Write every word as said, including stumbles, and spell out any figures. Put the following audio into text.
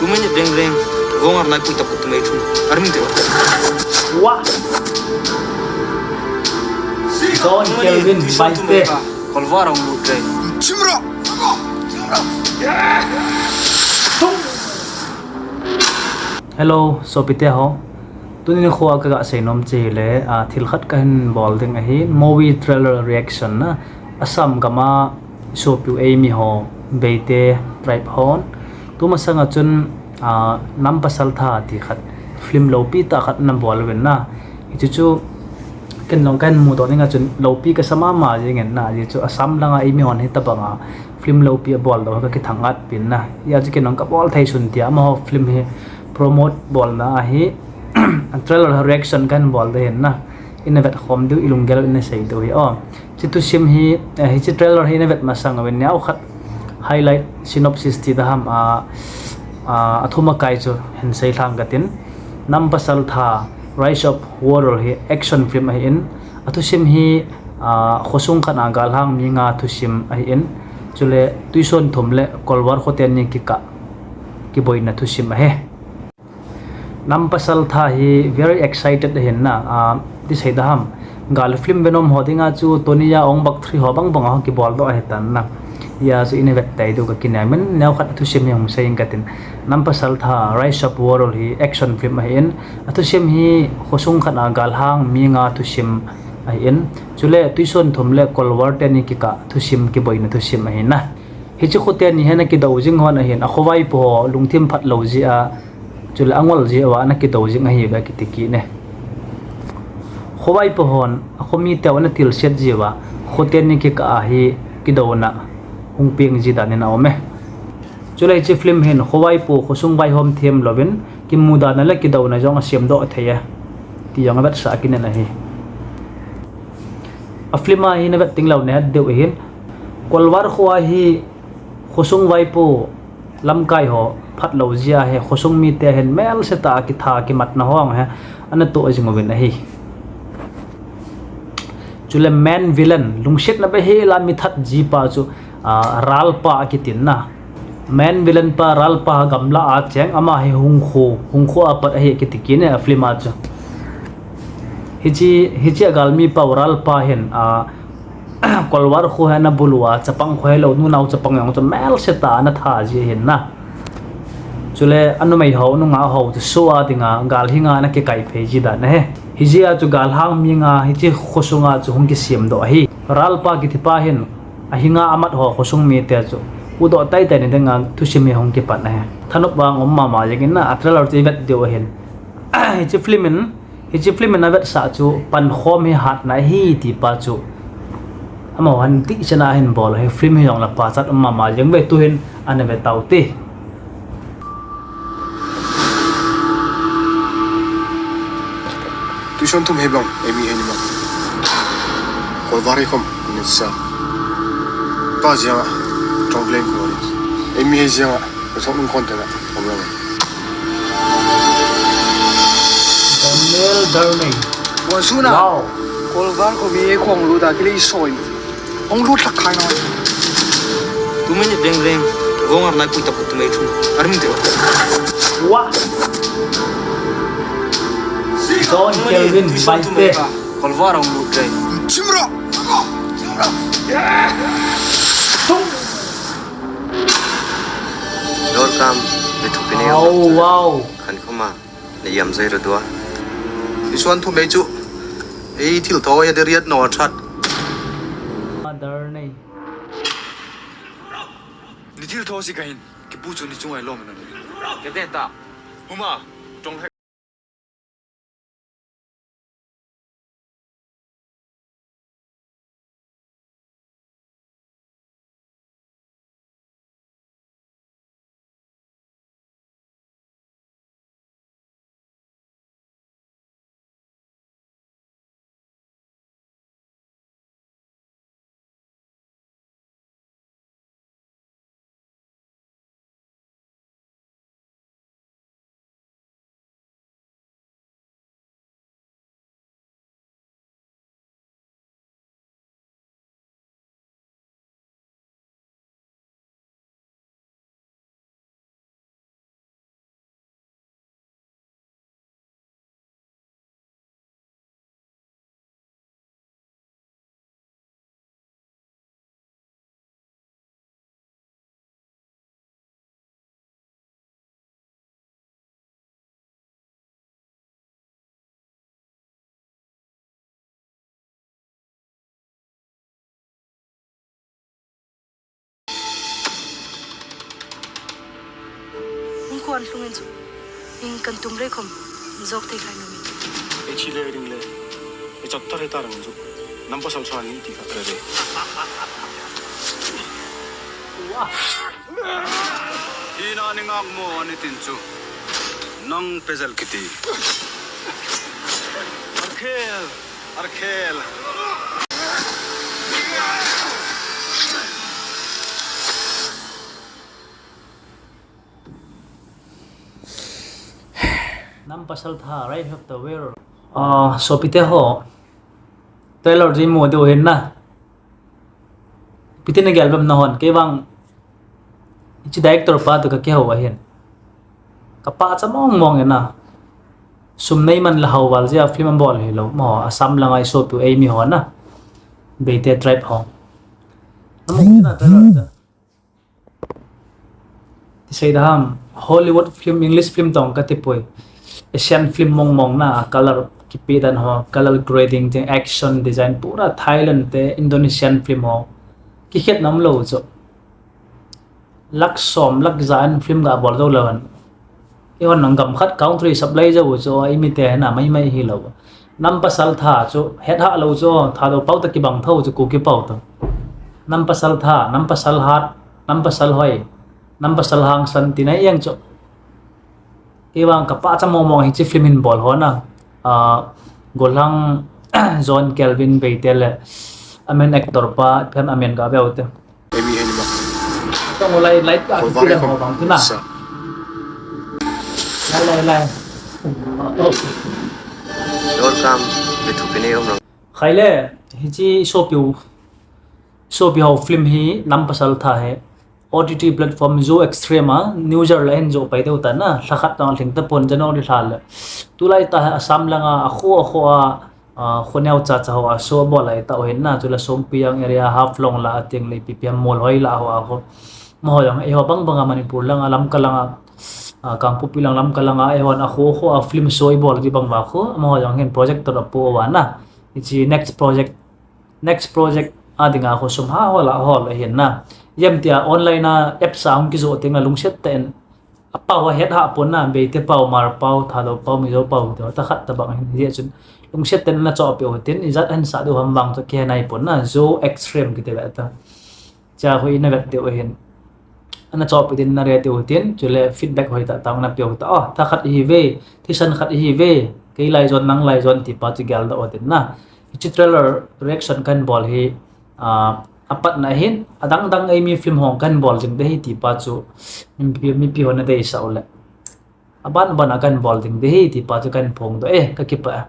Mene beng reng, vongar lai pui tak kutu mai thum. Army te. Wa. Don Kelvin, Baite. Kolvar ong lut rei. Hello, sopite ho. Tuni nikho a kaga seinom chu hile, a, thil khat kahin bol ding ahi, movie trailer reaction na. Assam gam a sopi u eimi ho, Beite tribe hon. Tumasang a chun, a, Nam Pasal Tha ti khat, film lopi tah khat ana bol uvin na. Hichu chu, ken jong kahin mudoh ding a chun lopi kasa mama jeng in na. Hichu Assam lang a eimi hon hitabang a film lopi abol doh kakithang at pin na. Hijeh chun ken jong kabol thei sun tia amaho film hi promote bolna ahi. Trailer reaction kahin bol ding ahin na. Ina vet khom diu, ilunggel ina sei diu ahi. O, hiche thusim hi, eh, hiche trailer hi ina vet masang uvin neokhat highlight synopsis ti ding ham, a, a, athum akai chu hin sei lhang katin. Nam Pasal Tha, Rise of Warrior hi action film ahin. Athusim hi, a, khosung khat a galhang mi nga thusim ahin. Chule tuition thum le Kolwar kho teni kikah kiboina thusim ahi. Nam Pasal Tha hi very excited ahin na, a, ti sei ding ham. Gal film venom ho dinga chu Tony a ong bak three ho bang bang a kibol doh ahitan na. Hijeh chun ina vet tei diu kakinem in, neokhat thusim hi hung sei ing katin. Nam Pasal Tha, Rise of Warrior hi action film ahin. Athusim hi khosung khat a galhang mi nga thusim ahin. Chule tuition thum le Kolwar teni kikah thusim kiboina thusim ahin na. Hiche kho teni hi ana kidou jing hon ahin, akho vaipo ho lungthim phat lou jeh a, chule angol jeh uva ana kidou jing ahiuve kiti kit e. Kho vaipo hon akho mite u ana tilset jeh uva, kho teni kikah a hi kidouna hung peng ji dan in aum e. Chule hiche film hin kho vaipo khosung vaihom them louvin, kimudan a le kidouna jong asem doh thei e, ti jong avetsah kit in ahi. A film a hi navet ding lou nahet diu ahin, Kolwar kho a hi khosung vaipo lamkai ho phat lou jeh a hi khosung mite hin melse tah a kitha kimatna ho hi ana toh jing uvin ahi. Chule main villain, lungsetna behel a mi that ji pa chu, a, Ralpa akitin na. Main villain pa Ralpa gamla a cheng, ama hi hung kho, hung kho a pat ahi kiti kit e a film a chu. Hiche, hiche a galmi pa u Ralpa hin, a, Kolwar kho hi ana bulu a, chapang kho hilou, nunao chapang jong chu melse tah a ana that ji ahin na. Chule anumei ho, nungah ho chu soh a dinga, gal hinga ana kikai phei ji dan ahi. Hijeh a chu galhang mi nga hiche khosung a chu hung kisem doh ahi. Ralpa kiti pa hin, ahinga amat ho khosung mite chu huhdoh teitei na dinga thusim hi hung kipan ahi. Thanop vang um mama jeng in na, a trailer chu ivet diu ahin. Hiche film in, hiche film in avetsah chu pankhom hi hatna ahi ti pa chu amaho hin tihchan a ahin bol ahi. Film hi jong le pachat um mama jeng uve, tuhin ana ve tau te. Tuition thum hei bang, eimi hei ni bang. Kolwar hi khom, nitsa. Pa jeng a, complain ko ni. Eimi hei jeng a, ko chong in content a, problem. Daniel Darnay. Wan suna. Wow. Kolwar ko mi khong lu da kile soi. Hung lut lhak khai na. Tumei ni beng reng, vongar lai pui tak kutu mai thum. Army te. Wa. Don Kelvin, Baite. Kolwar ong lut rei. Chimra. Welcome. Betu pine. Oh, wow. Khan khoma. Nei am jai ra dua. Isuan thu mei chu. Ei thil tho ya de riat no that. Mother nei. Ni thil tho si kahin. Kipu chu ni chungai lom na. Ke den ta. Huma. Tong. Kon lhung in chu. Ing kan tum rei khom. Jok thei khai namin. Ei chi le ring le. Ei chap tar hei ta rang chu. Nam pasal tha ni ti kha re re. Ina ni ngak mo ani tin chu. Nang pezal kiti. Arkhel, arkhel. Nam pasal tha, right, have the wear. Ah, sopite ho. Trailer ji mo deu hin na. Piti na gel bam na hon, kei vang, hichi director pa tu ka kihou ahin. Ka pachat mong mong e na. Sum nei man la hou val jia film a bol hi lo, mo, Assam langa i sopiu ei mi ho na. Beite tribe ho. Namu na trailer ta. Ti sei da ham, Hollywood film, English film tong ka ti poi. Asian film mong mong na, color kipe dan ho, color grading te, action design, pura Thailand te, Indonesian film ho. Kikhet nam lo chu. Lak som, lak ja an film ga bol do lo an. I hon nang gam khat country supply jo chu, i mi te na mai mai hi lo. Nam pasal tha chu, het ha lo chu, Thadou pau ta kibang tho chu, Kuki pau ta. Nam pasal tha, nam pasal hat, nam pasal hoi, nam pasal hangsan ti na iang chu. Kei vang ka pachat mong mong hichi film hin bol ho na. Ah, Golang John Kelvin Beite le. Amen actor pa, phen amen ka veu te. Emi hen ma. Tong lai, lai ka Ko ki vare le ko. Ho bang tu na. Sa. Lai, lai, lai. Welcome. Bithu kine um rang. Khai le, hichi sopiu, sopi ho film hi nam pasal tha he. O T T platform Zo Extreme a, New Zealand la hin jo pai deu ta na, lha khat tang lhing ta pon January lha le. Tulai ta he Assam langa, a kho, a kho a, a, kho neo cha cha ho a, so bol lai ta o hin na, chule Songpiyang area, Haflong la, a tiang le, P P M Mall hoi la ho a kho. Mo ho jong, eiho bang bang a Manipur langa, Lamka langa, a, Kangpokpi lang Lamka langa, eiho na kho, kho a film show i bol di bang va kho, mo ho jong hin projector a po va na. Hichi next project, next project a dinga kho sum ha hol a hol ahin na. Jem tia online a apps a hung kijo teng la lungset tah in. A pau a het ha pon na, Beite pau, Hmar pau, Thadou pau, Mizo pau, te ta khat ta bang hin. Hichun lungset tah in na choh peh u tin, ijat hin sa deu ham vang chu kihe nai pon na, Zo Extreme kiti ve ta. Cha hoi na vet deu hin. Ana choh peh tin na re deu tin, chule feedback hoi ta tang na peh u ta. Oh, ta khat hi ve, thisan khat hi ve, kei lai jon, nang lai jon ti pa chu gel da o tin na. Hichi trailer reaction kan bol hi, ah, apat na hin, adang dang ei mi film hong kan bol jing de hi ti pa chu, mipi, mipi ho na deisah u le. Aban ban a kan bol ding de hi ti pa chu kan phong do e, ka kipa.